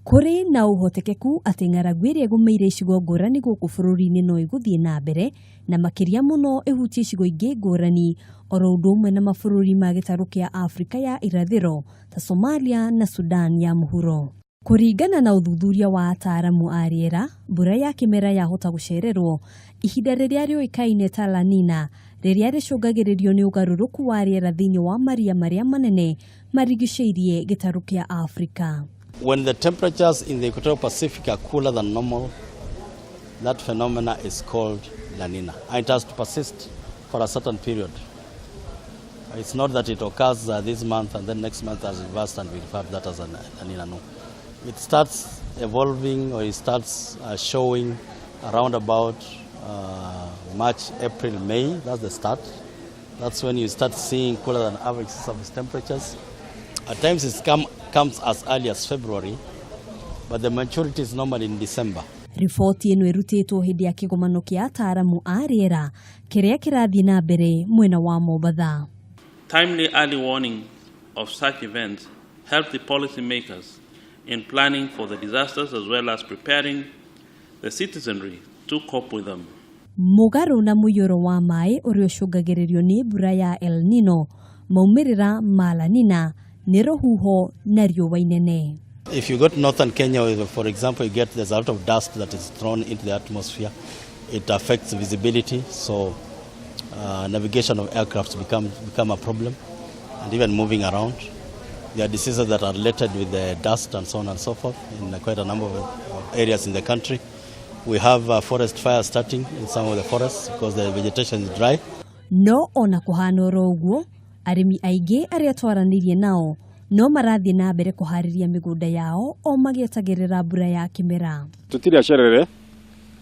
Kũrĩ na ũhotekeku atĩ ng'aragu ĩrĩa ĩgũmĩire icigo ngũrani gũkũ bũrũri-inĩ no ĩgũthiĩ na mbere na makĩria mũno ĩhutie icigo ingĩ ngũrani oro ũndũ ũmwe na mabũrũri ma gĩtarũ kĩa Afrika ya irathĩro ta Somalia na Sudan ya mũhuro. Kũringana na ũthuthuria wa ataaramu a rĩera, mbura ya kĩmera yahota gũcererwo ihinda rĩrĩa rĩũĩkaine ta La Nina, rĩrĩa rĩcũngagĩrĩrio nĩ ũgarũrũku wa rĩera thĩinĩ wa maria marĩa manene marigicĩirie gĩtarũ kĩa Afrika. When the temperatures in the Equatorial Pacific are cooler than normal, that phenomena is called La Nina. And it has to persist for a certain period. It's not that it occurs this month and then next month has reversed and we refer to that as a La Nina. No. It starts evolving or it starts showing around about March, April, May. That's the start. That's when you start seeing cooler than average surface temperatures. At times it comes as early as February, but the maturity is normally in December. Riboti ĩno ĩrutĩtwo hĩndĩ ya kĩgomano kĩa ataaramu a rĩera kĩrĩa kĩrathiĩ na mbere mwena wa Mombatha. Timely early warning of such events help the policymakers in planning for the disasters as well as preparing the citizenry to cope with them. Mũgarũ na mũiyũro wa maĩ ũrĩa ũcũngagĩrĩrio nĩ mbura ya El Nino, maumĩrĩra ma La Nina nĩ rũhuho na riũa inene. If you go to northern Kenya, for example, you get there's a lot of dust that is thrown into the atmosphere. It affects visibility, so navigation of aircrafts become a problem, and even moving around. There are diseases that are related with the dust and so on and so forth in quite a number of areas in the country. We have forest fires starting in some of the forests because the vegetation is dry. No ona kũhana oro ũguo, arĩmi aingĩ arĩa twaranĩirie nao no marathiĩ na mbere kũharĩria mĩgũnda yao o magĩetagĩrĩra mbura ya kĩmera. Tũtirĩ acerere,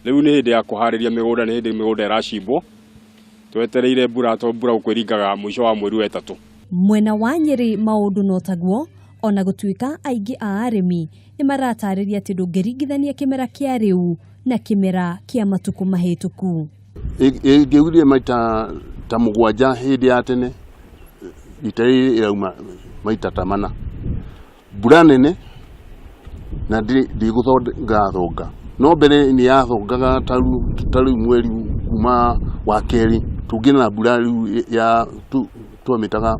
rĩu nĩ hĩndĩ ya kũharĩria mĩgũnda, nĩ hĩndĩ mĩgũnda ĩracimbwo, twetereire mbura tondũ mbura gũkũ ĩringaga mũico wa mweri wa ĩtatũ. Mwena wa Nyĩrĩ maũndũ no taguo, ona gũtuĩka aingĩ a arĩmi nĩ maratarĩria atĩ ndũngĩringithania kĩmera kĩa rĩu na kĩmera kĩa matukũ mahĩtũku. Ĩngĩaurire maita ta 7 hĩndĩ ya tene, rita rĩrĩ ĩrauma maita ta 4. Mbura nene na ndĩgũthonga thonga, no mbere nĩ yathongaga ta rĩu mweri kuma wa kerĩ tũngĩ na mbura rĩu ya twamĩtaga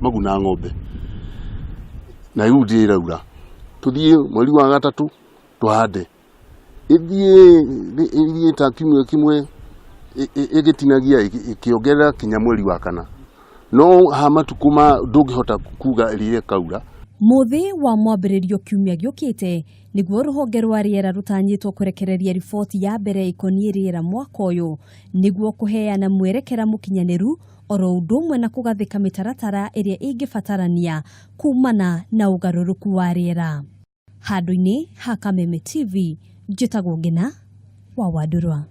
maguna ng'ombe, na rĩu ndĩrĩ ĩraura. Tũthiĩ mweri wa gatatũ tũhande, ĩthiĩ ta kiumia kĩmwe ĩgĩtinagia ĩkĩongerera kinya mweri wa kana, no ha matukũ ma ndũngĩhota kuga rĩrĩa ĩkaura. Mũthĩ wa mwambĩrĩrio kiumia gĩũkĩte nĩguo rũhonge rwa rĩera rũtanyĩtwo kũrekereria riboti ya mbere ĩkoniĩ rĩera mwaka ũyũ nĩguo kũheana mwerekera mũkinyanĩru oro ũndũ ũmwe na kũgathĩka mĩtaratara ĩrĩa ĩngĩbatarania kumana na ũgarũrũku wa rĩera. Handũ-inĩ ha Kameme TV, njĩtagwo Ngina wa Wandũrwa.